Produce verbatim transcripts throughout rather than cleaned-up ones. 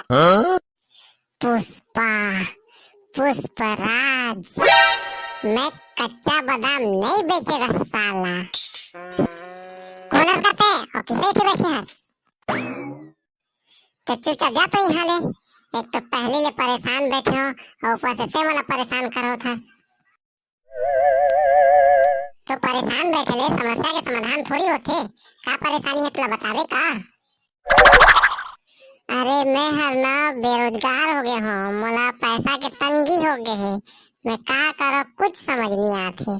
हाँ? पुष्पा, पुष्पराज, मैं कच्चा बादाम नहीं बेचेगा साला। कौन हस करते और किसे इठे बैठे हस? तो चुपचाप जा तो यहाँ ले। एक तो पहले ले परेशान बैठे हो और ऊपर से ते मला परेशान करो थस। तो परेशान बैठे ले समस्या के समाधान थोड़ी होथे। का परेशानी है तोला बताबे का? अरे मैं हर ना बेरोजगार हो गए हूँ, मोला पैसा के तंगी हो गए है, मैं का करो कुछ समझ नहीं आत है।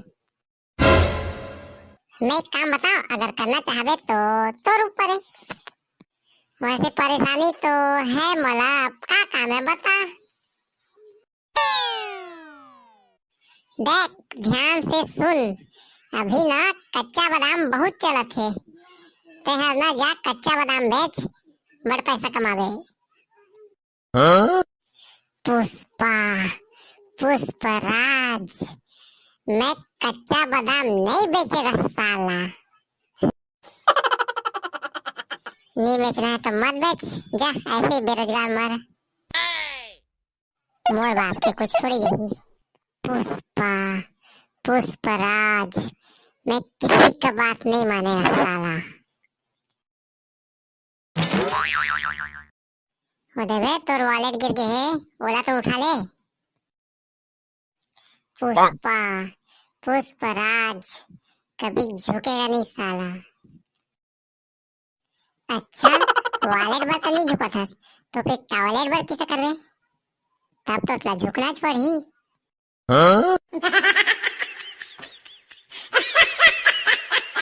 मैं एक काम बताओ, अगर करना चाहबे तो तोर ऊपर है। वैसे परेशानी तो है मोला, अब का काम है बता। देख, ध्यान से सुन, अभी ना कच्चा बादाम बहुत चलत हे, तेहर ना जा कच्चा बादाम बेच, बड़ पैसा कमाबे। हाँ? पुष्पा, पुष्पराज, मैं कच्चा बादाम नहीं बेचेगा साला। नहीं बेचना है तो मत बेच, जा ऐसे ही बेरोजगार मर। मोर बाप के कुछ थोड़ी यही। पुष्पा, पुष्पराज, मैं किसी का बात नहीं मानेगा साला। ओ देवे, तोर वॉलेट गिर गए है, ओला तो उठा ले। पुष्पा, पुष्पराज, कभी झुकेगा नहीं साला। अच्छा, वॉलेट बर तो नहीं झुकत हस, तो फिर टॉयलेट बर किसे करबे? तब तो तोला झुकना च पड़ही। हाँ?